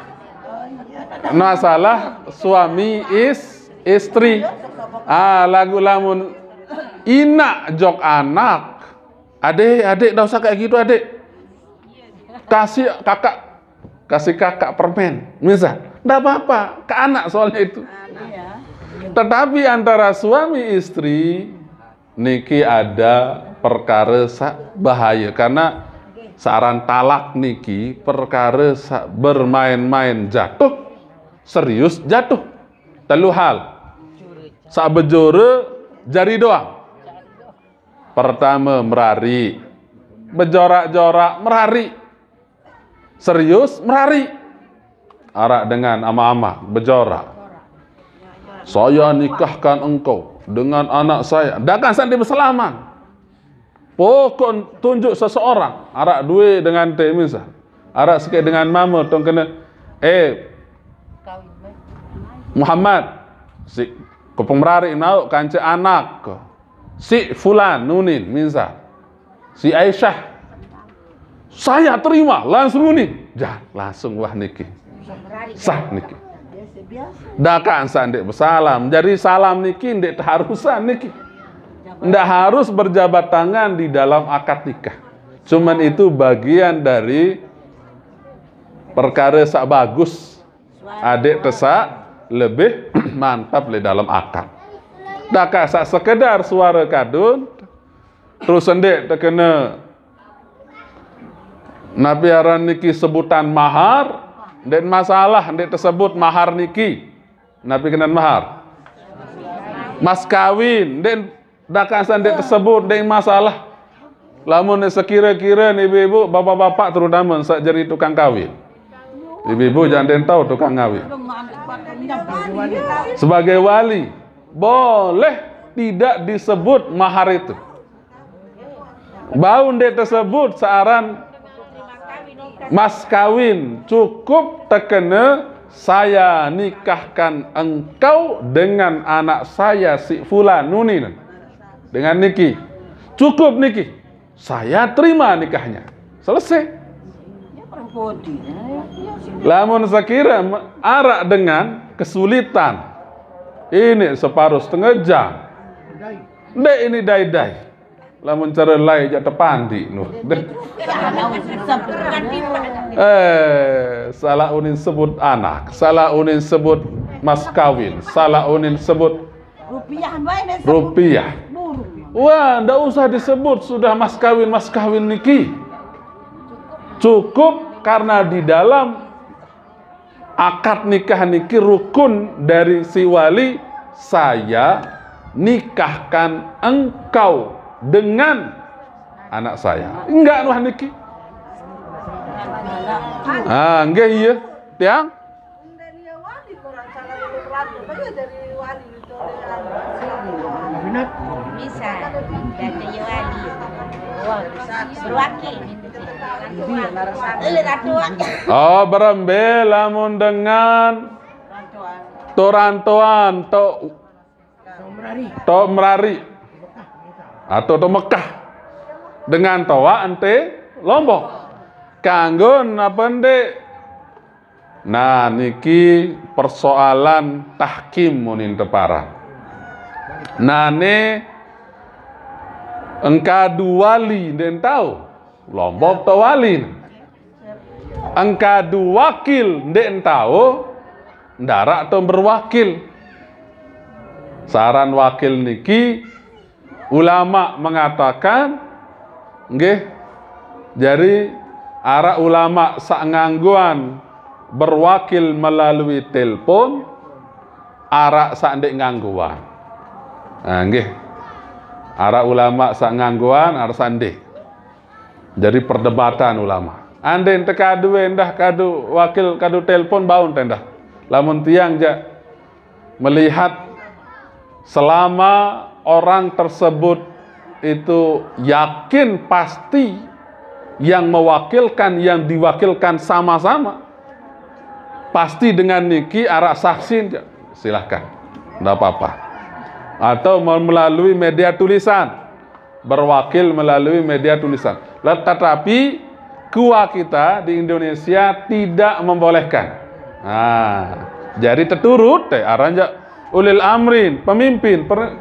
Masalah suami is istri. Ah, lagu lamun inak jok anak. Adik, adik, ndak usah kayak gitu, adik. Kasih kakak, kasih kakak permen, misal. Ndak apa-apa, ke anak soalnya itu. Tetapi antara suami istri niki ada perkara sa- bahaya karena Saaran talak niki perkara sa-, bermain-main jatuh, serius jatuh. Telu hal. Sak bejora jari doang. Pertama, merari. Bejorak-jorak, merari. Serius, merari. Arak dengan ama-ama, bejorak. "Saya nikahkan engkau dengan anak saya." Dah kan sandi bersalaman. Pokok tunjuk seseorang. Arak dua dengan te misal. Arak sikit dengan mama, tong kena, "Eh, Muhammad, si, ko pemerari nau kanca anak ko. Si fulan nunin, misal. Si Aisyah." "Saya terima, langsung nunin." Jah, langsung wah niki. Sah niki. Dah kan sandi besalam. Jadi salam niki ndik teharusan niki. Ndak harus berjabat tangan di dalam akad nikah. Cuman itu bagian dari perkara sak bagus. Adik tesak lebih mantap le dalam akad. Dah kan sak sekedar suara kadun, terus ndik tekena napi aran niki sebutan mahar, ndik masalah, ndik tersebut mahar niki. Napi kenan mahar? Mas kawin, ndik, dah kan sandi tersebut, ndik masalah. Lamun sekira-kira ni ibu-ibu, bapak-bapak terutama sak jari tukang kawin. Ibu-ibu jangan den tahu tukang kawin. Sebagai wali, boleh tidak disebut mahar itu. Bau ndik tersebut saaran mas kawin, cukup tekena "Saya nikahkan engkau dengan anak saya si fulan nunin." Dengan niki. Cukup niki. "Saya terima nikahnya." Selesai. Lamun sekira me-, arak dengan kesulitan, ini separuh setengah jam. Ndik ini dai-dai. Lamun cara lai jak tepandi nu. Eh, salah unin sebut anak, salah unin sebut mas kawin, salah unin sebut rupiah. Wah, ndak usah disebut sudah mas kawin, mas kawin niki. Cukup karena di dalam akad nikah niki rukun dari si wali, "Saya nikahkan engkau dengan anak saya." Enggak nuh niki. Ah, nggih iya. Tiang? Bisa. Dato Yowali. Berwakil. Ele Dato. Oh, berembe lamun dengan torantoan, to, to merari. Atau to Mekah. Dengan toa ente Lombok. Kanggo napa ndik? Nah, niki persoalan tahkim munin teparan. Nah, ne engkadu wali ndik tahu. Lombok to wali. Engkadu wakil ndik tahu, ndarak to berwakil. Saran wakil niki ulama mengatakan, nggih, jari arak ulama sak ngangguan berwakil melalui telepon, arak sak ndik ngangguan. Nah, nggih. Arak ulama sak ngangguan, arak sak ndik. Jadi perdebatan ulama. Andai ente kadu endah, kadu wakil, kadu telepon, bau ente endah. Lamun tiang jak melihat, selama orang tersebut itu yakin pasti yang mewakilkan, yang diwakilkan sama-sama, pasti dengan niki arak saksi, silahkan, ndak apa-apa. Atau melalui media tulisan, berwakil melalui media tulisan. Tetapi KUA kita di Indonesia tidak membolehkan. Nah, jadi teturut teh aranjak ulil amrin, pemimpin. Per-,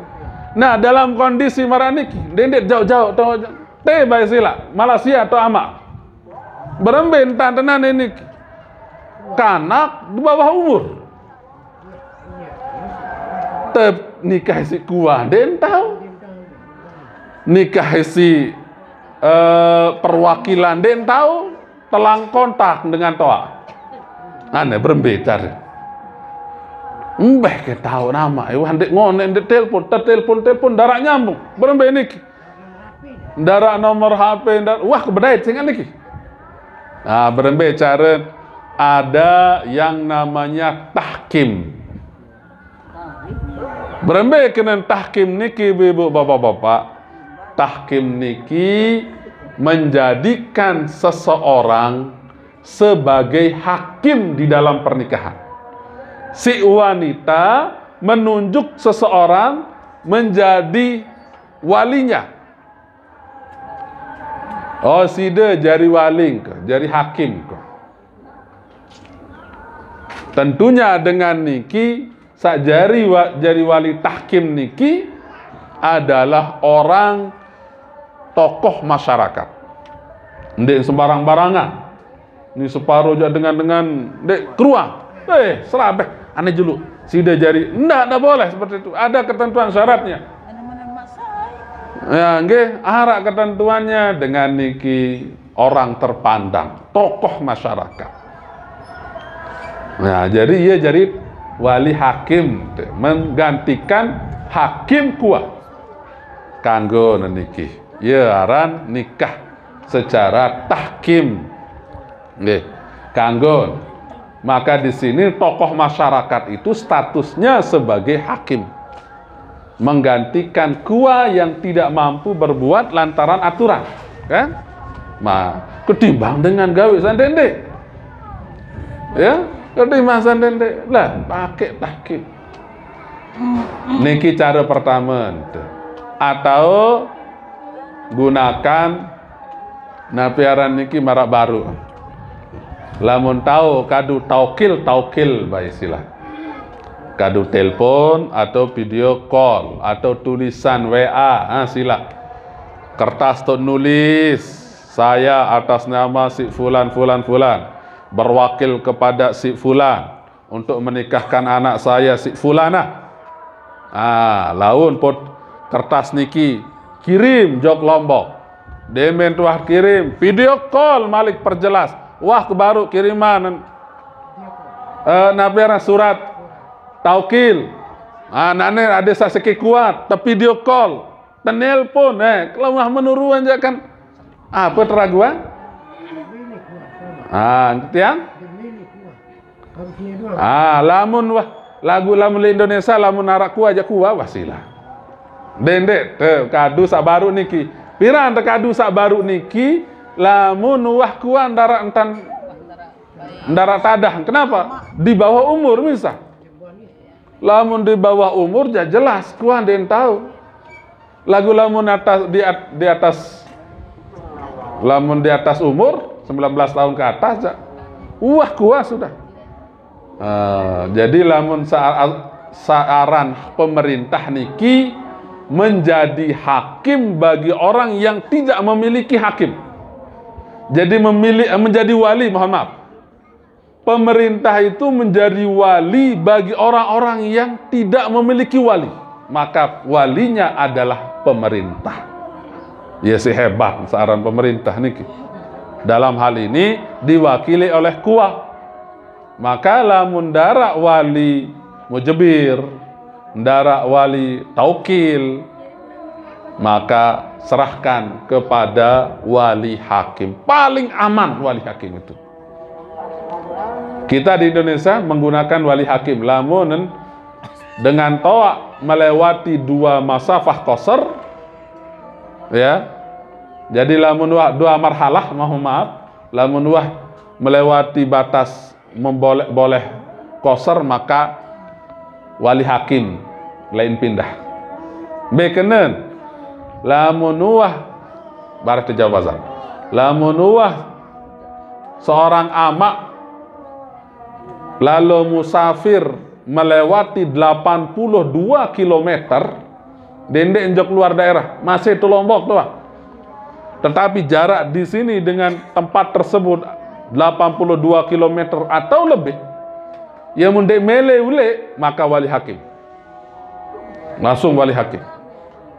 nah, dalam kondisi marah niki, dendet jauh-jauh to, teh bae sila, Malaysia to ama. Berembe entan tenan ini. Kanak di bawah umur. Tep nikah si KUA, den tahu. Nikah si eh, perwakilan, ndeq tao telang kontak dengan toaq. Ane berembe care. Mbeh ke tao nama, eh, wah, ndeq ngoneq, ndeq telepon, tetelepon, telepon, ndaraq nyambung. Berembe niki? Ndaraq nomor H P, ndaraq, wah, kebedait sing niki. Nah, berembe care? Ada yang namanya tahkim. Berembe kenen tahkim niki, Ibu-ibu, Bapak-bapak? Tahkim niki menjadikan seseorang sebagai hakim di dalam pernikahan. Si wanita menunjuk seseorang menjadi walinya. Oh, side jari wali engke, jari hakim engke. Tentunya dengan niki, saq jari wa-, jari wali tahkim niki adalah orang tokoh masyarakat. Ndeq sembarang-barangan. Ni separo jaq dengan-dengan ndeq keruan. Eh, serabeh, ane juluq. Side jari, ndak, ndak boleh seperti itu. Ada ketentuan syaratnya. Ya, nggih, araq ketentuannya. Dengan niki orang terpandang, tokoh masyarakat. Nah, jadi ia jadi wali hakim, menggantikan hakim kuah. Kanggo neniki, ia aran nikah secara tahkim. Nggih, kanggo. Maka di sini tokoh masyarakat itu statusnya sebagai hakim, menggantikan kua yang tidak mampu berbuat lantaran aturan, kan? Nah, ketimbang dengan gawe sandende. Ya, ketimbang sandende. Lah, pakai tahkim. Niki cara pertama ente. Atau gunakan napi aran niki maraq baruq. Lamun tao kadu taukil, taukil bae silaq. Kadu telepon atau video call atau tulisan W A, ha, silaq. Kertas toq nulis, "Saya atas nama si fulan, fulan, fulan, berwakil kepada si fulan untuk menikahkan anak saya si fulanah." Ah, laun pot kertas niki kirim jok Lombok. Demen tuah kirim, video call malik perjelas. Wah, kebaru kiriman, eh, napi aran, surat taukil. Ah, nane ade saq seke kuat, te video call, te nelpon, eh, kalau wah menuruan jaq kan. Apa teraguan? Ah, tiang? Ah, lamun wah, lagu lamun leq Indonesia, lamun araq kuah jaq kuah, wah, silaq. Ndeq, ndeq, te kadu saq baruq niki. Piran te kadu saq baruq niki, lamun wah kuah ndaraq entan, ndaraq tadah. Kenapa? Di bawah umur misal. Lamun di bawah umur, jaq jelas kuah ndeq tao. Lagu lamun atas, di at-, di atas, lamun di atas umur sembilan belas tahun ke atas, jaq, wah, kuah sudah. Eh, jadi lamun sa-, saq aran pemerintah niki menjadi hakim bagi orang yang tidak memiliki hakim. Jadi memilih, menjadi wali, mohon maaf. Pemerintah itu menjadi wali bagi orang-orang yang tidak memiliki wali. Maka walinya adalah pemerintah. Ya, si hebat saq aran pemerintah niki. Dalam hal ini diwakili oleh kua. Maka lamun ndaraq wali mujebir, ndaraq wali taukil, maka serahkan kepada wali hakim. Paling aman wali hakim itu. Kita di Indonesia menggunakan wali hakim. Lamun dengan toaq melewati dua masafah qasar, ya. Jadi lamun wah dua marhalah, mohon maaf, lamun wah melewati batas memboleh, boleh qasar, maka wali hakim lain pindah. Mbe kenen, lamun wah, barat ke Jawa Bazar. Lamun wah seorang amaq lalo musafir melewati delapan puluh dua kilometer, ndeq ndeq njok luar daerah, masih tu Lombok tu, Pak. Tetapi jarak di sini dengan tempat tersebut delapan puluh dua kilometer atau lebih. Ya, mun ndeq mele uleq, maka wali hakim. Langsung wali hakim.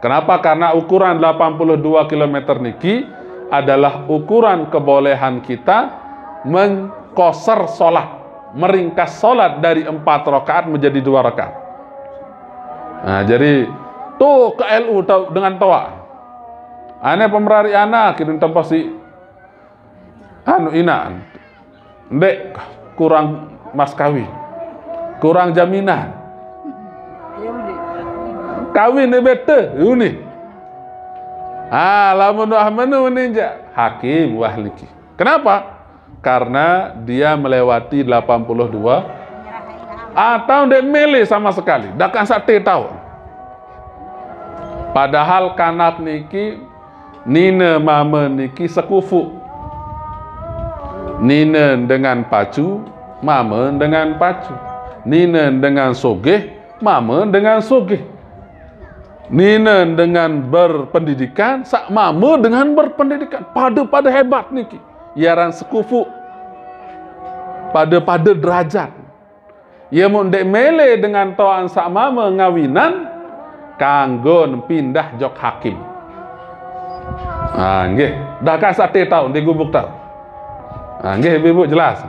Kenapa? Karena ukuran delapan puluh dua kilometer niki adalah ukuran kebolehan kita mengkoser sholat, meringkas sholat dari empat rakaat menjadi dua rakaat. Nah, jadi tuh ke L U tau dengan toa. Ane pemerari anak itu tempat si anu inaan. Ndek kurang mas kawin. Kurang jaminan. Kawin ni bete, uni. Ah, lamun wah menu ninja hakim wah liki. Kenapa? Karena dia melewati delapan puluh dua atau ndek mele sama sekali. Dakan sate tahu. Padahal kanak niki nine mame niki sekufu. Nine dengan pacu, mame dengan pacu. Nine dengan sogeh, mame dengan sogeh. Nine dengan berpendidikan, sak mame dengan berpendidikan. Pada-pada hebat niki. Yaran sekufu. Pada-pada derajat. Ia mun ndek mele dengan toan sak mame ngawinan, kanggon pindah jok hakim. Ah, nggih. Dah ka sate tau, ndek gubuk tau. Ah, nggih, Ibu jelas.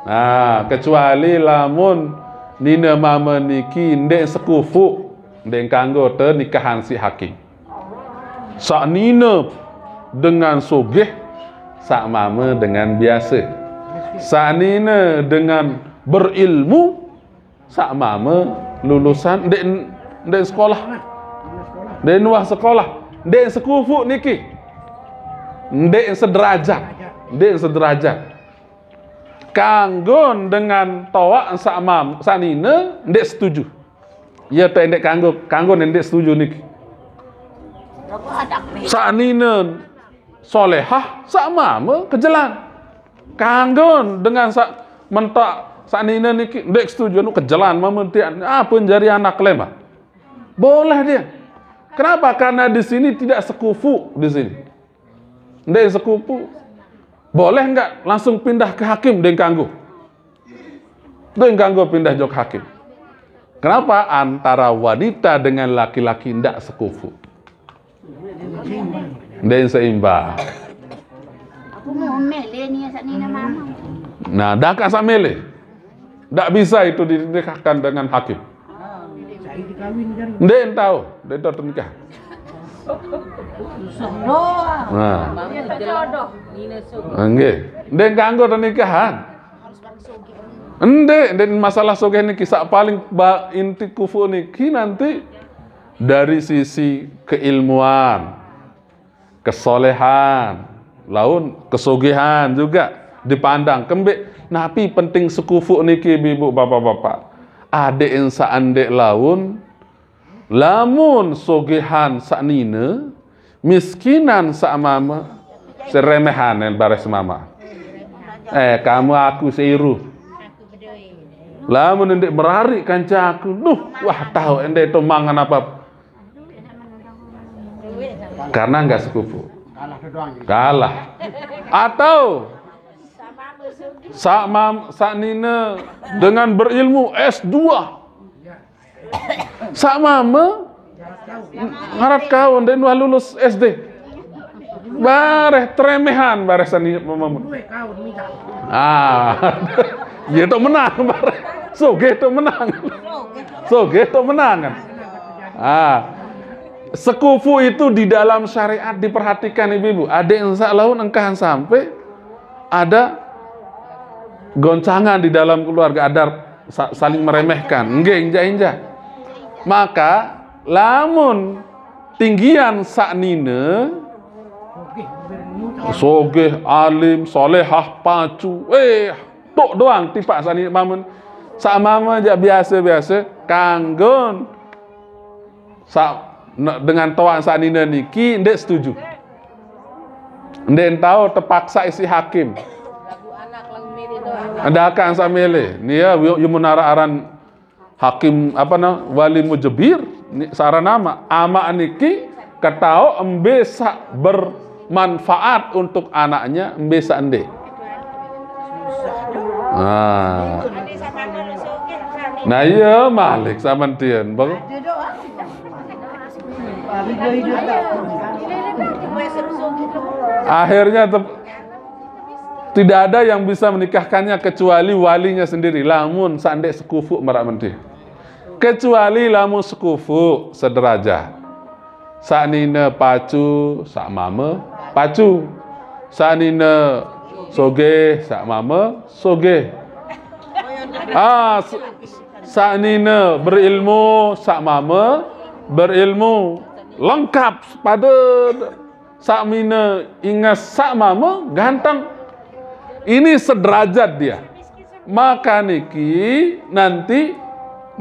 Nah, kecuali lamun nine mame niki ndek sekufu, ndek kanggo te nikahan si hakim. Sak nine dengan sogeh, sak mame dengan biasa. Sak nine dengan berilmu, sak mame lulusan ndek ndek sekolah. Ndek nuah sekolah, ndek sekufu niki. Ndek sederajat, ndek sederajat. Kanggon dengan toak sak mam, sak nine ndek setuju. Ia te ndek kanggo, kanggo ndek setuju niki. Sak nine solehah, sak mame kejelan. Kanggon dengan sak mentak sak nine niki ndek setuju anu kejelan mame tian. Apa jari anak lema? Boleh dia. Kenapa? Karena di sini tidak sekufu di sini. Ndek sekufu. Boleh nggak langsung pindah ke hakim, ndek kanggo? Ndek kanggo pindah jok hakim. Kenapa? Antara wanita dengan laki-laki ndak sekufu. Ndek seimbang. Aku mau mele ni sak nine mama. Nah, dah ka sak mele. Ndak bisa itu dinikahkan dengan hakim. Ndek tau, ndek tau nikah. Nah. Nggih. Ndek kanggo nikahan. Ndek, ndek masalah sogeh niki sak paling ba, inti kufu niki nanti dari sisi keilmuan, kesolehan, laun kesogehan juga dipandang kembek. Napi penting sekufu niki, ibu, bapak-bapak? Adek insa andek laun, lamun sogehan sak nine, miskinan sak mama, seremehan yang bares mama. Eh, kamu aku seiru. Lamun ndek merari kanca aku, duh, wah tahu ndek to mangan apa. Karena nggak sekufu. Kalah. Atau sak mam, sak nine dengan berilmu S dua. Sak mama ngarat kau ndek wah lulus S D. Bareh tremehan bareh sani mama. Ah. Ya to menang bareh. Soge to menang. Soge to menang kan. Ah. Sekufu itu di dalam syariat diperhatikan ibu-ibu. Ada yang sak laun engkahan sampai ada goncangan di dalam keluarga, ada sa, saling meremehkan. Nggih, injak-injak. Maka lamun tinggian sak nine, sogeh, alim, solehah, pacu, eh, tok doang tipak sak nine mamun. Sak mama aja biasa-biasa, kanggon sak ne, dengan toan sak nine niki ndek setuju. Ndek tau terpaksa isi hakim. Ada akan sak mele. Nia yu, yu menara aran hakim apa na, wali mujebir, ni, sara nama. Ama niki ketau embe sak bermanfaat untuk anaknya, embe sak ndek. Nah. Nah, iya malik sama tien, bang. Akhirnya tep- tidak ada yang bisa menikahkannya kecuali walinya sendiri. Lamun sa'nde sekufu maraq menteri. Kecuali lamun sekufu sederajat. Sa'nine pacu, saq mame, pacu. Sa'nine sogeh, saq mame, sogeh. Ah, s- sa'nine berilmu, saq mame, berilmu. Lengkap, sepade. Sa'nine inges, saq mame, ganteng. Ini sederajat dia. Maka niki nanti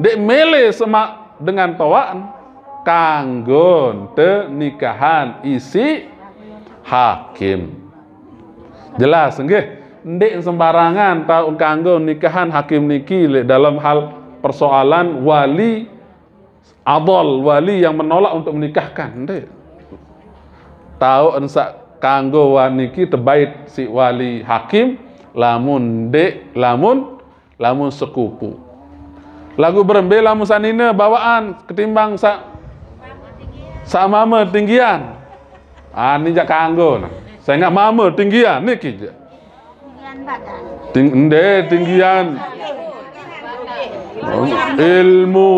ndeq mele semaq dengan toaq kanggo te nikahan isiq hakim. Jelas, nggih? Ndeq sembarangan tao kanggo nikahan hakim niki leq dalem hal persoalan wali adol, wali yang menolak untuk menikahkan, ndeq. Tao ensaq kanggo wa- niki tebait siq wali hakim, lamun ndeq, lamun, lamun sekupu. Laguq berembe lamun sa'nine bawaqan ketimbang saq, saq mame tinggian. Ah, ni jaq kanggo, nah. Sengaq mame tinggian, niki jaq. Ting-, nde, tinggian. Ilmu,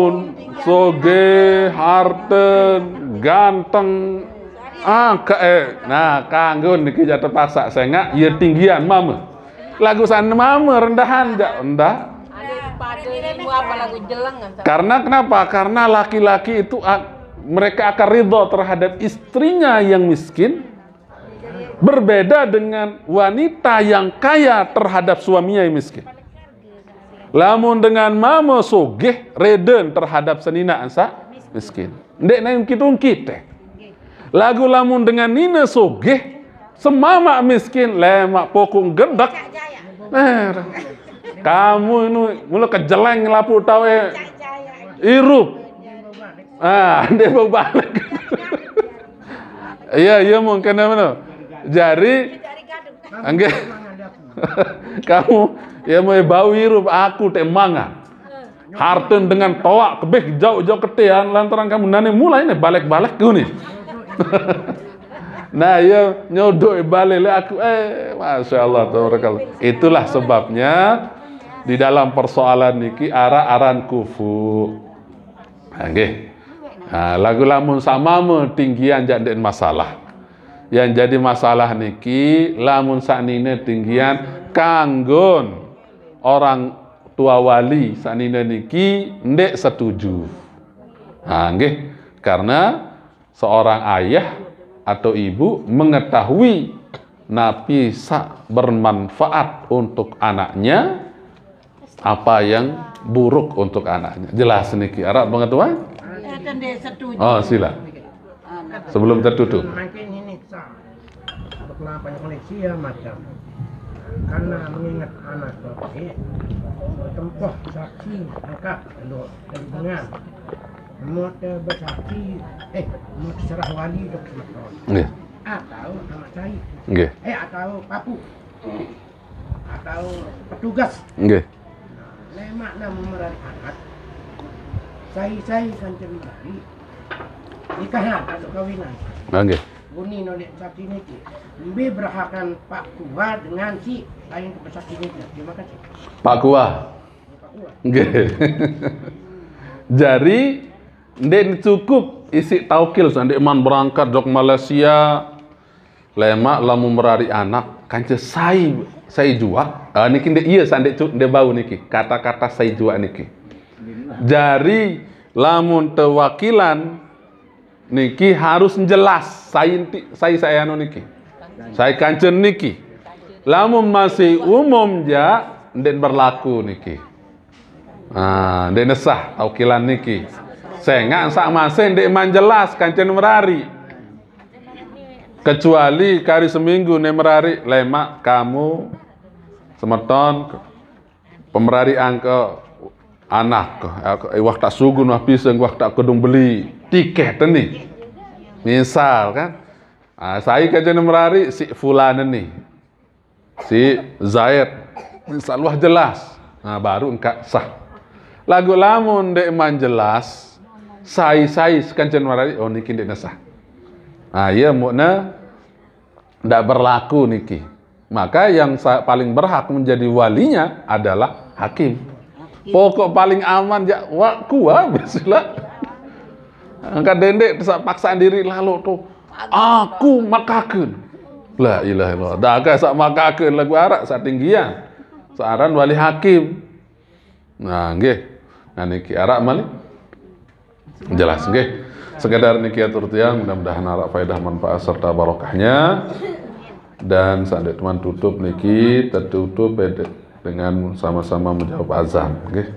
soge, harten, ganteng. Ah, ke-, eh. Nah, kanggo niki jaq terpaksa sengaq, ye tinggian mame. Laguq saq mame rendahan jaq, rendah. Karena kenapa? Karena laki-laki itu a-, mereka akan ridho terhadap istrinya yang miskin, berbeda dengan wanita yang kaya terhadap suaminya yang miskin. Lamun dengan mame sogeh, reden terhadap senine saq miskin. Ndeq nae ungkit-ungkit, eh. Laguq lamun dengan nine sogeh, semamaq miskin, lemaq pokok gedek. Eh, kamu ini mula kejeleng lapuq taoq, eh, irup. Ah, ndeq bau balik. Iya, iya, mungkin apa no? Jari, nggih. Kamu, ya, mau bau irup, aku teq manga. Harten dengan toaq kebeh jauq-jauq ketean lantaran kamu nane mulai ne balik-balik ku ni. Nah, ya, nyodoq balik leq aku. Eh, Masya Allah, tabarakallah. Itulah sebabnya di dalam persoalan niki araq aran kufu. Nah, nggih. Nah, laguq lamun saq mame tinggian jaq ndeq masalah. Yang jadi masalah niki, lamun saq nine tinggian kanggon orang tua wali saq nine niki ndeq setuju. Nah, nggih, karena seorang ayah atau ibu mengetahui napi saq bermanfaat untuk anaknya, apa yang buruk untuk anaknya. Jelas niki, araq pengetahuan? Enten ndeq setuju. Oh, sila. Sebelum tertutup. Makin ini sah. Kenapa yang Malaysia macam? Karena mengingat anak tu, eh, tempoh saksi angkat dulu dengan mau bersaksi, eh, mau serah wali tu semeton. Nggih. Atau anak saya. Nggih. Eh, atau papu. Atau petugas. Nggih. Lemaq lamun merariq anak, sai-sai kance merariq nikahan atau kawinan. Ah, nggih. Guni noleq saksi niki. Mbe berahakan Pak Kuwa dengan si lain ke saksi niki. Terima kasih. Pak Kuwa. Pak Kuwa. Nggih. Jari, ndeq cukup isiq taukil, sandeq man berangkat jok Malaysia, lemaq lamun merariq anak, kance sai, sai juaq. Ah, niki ndeq, iya, sandeq cu-, ndeq bau niki. Kata-kata sai juaq niki. Jari, lamun tewakilan niki harus jelas sai enti, sai, sai anu niki. Sai kancen niki. Lamun masih umum jaq, ndeq berlaku niki. Ah, ndeq nesah taukilan niki. Sengaq saq masih ndeq man jelas kancen merariq. Kecuali kari seminggu ne merariq, lemaq kamu semeton pemerariqan ke anak, eh, wah tak sugun, wah piseng, wah tak kedung beli tiket ni. Misal kan. Ah, sai kancen merariq si fulan ni. Si Zaid, misal wah jelas. Nah, baru engkaq sah. Laguq lamun ndeq man jelas, sai-sai sekancen merariq, oh, niki ndeq nesah. Nah, iya, muqne ndak berlaku niki. Maka yang sa- paling berhak menjadi walinya adalah hakim. Pokok paling aman ya, wa kuwa bismillah. Angkat dendek terus paksaan diri lalu tuh. Aku makakeun. La ilaha illallah. Dah agak sak makakeun lagu Arab satinggian. Searan wali hakim. Nah, nggih. Nah, niki Arab malik. Jelas nggih. Sekedar niki atur tiang, mudah-mudahan arak faedah, manfaat serta barokahnya. Dan saat teman tutup niki, tertutup dengan sama-sama menjawab azan nggih.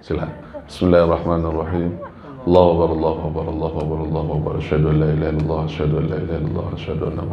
Sila. Bismillahirrahmanirrahim. Allahu akbar, Allahu akbar, Allahu akbar, Allahu akbar. Asyhadu an la ilaha illallah, asyhadu an la ilaha illallah, asyhadu anna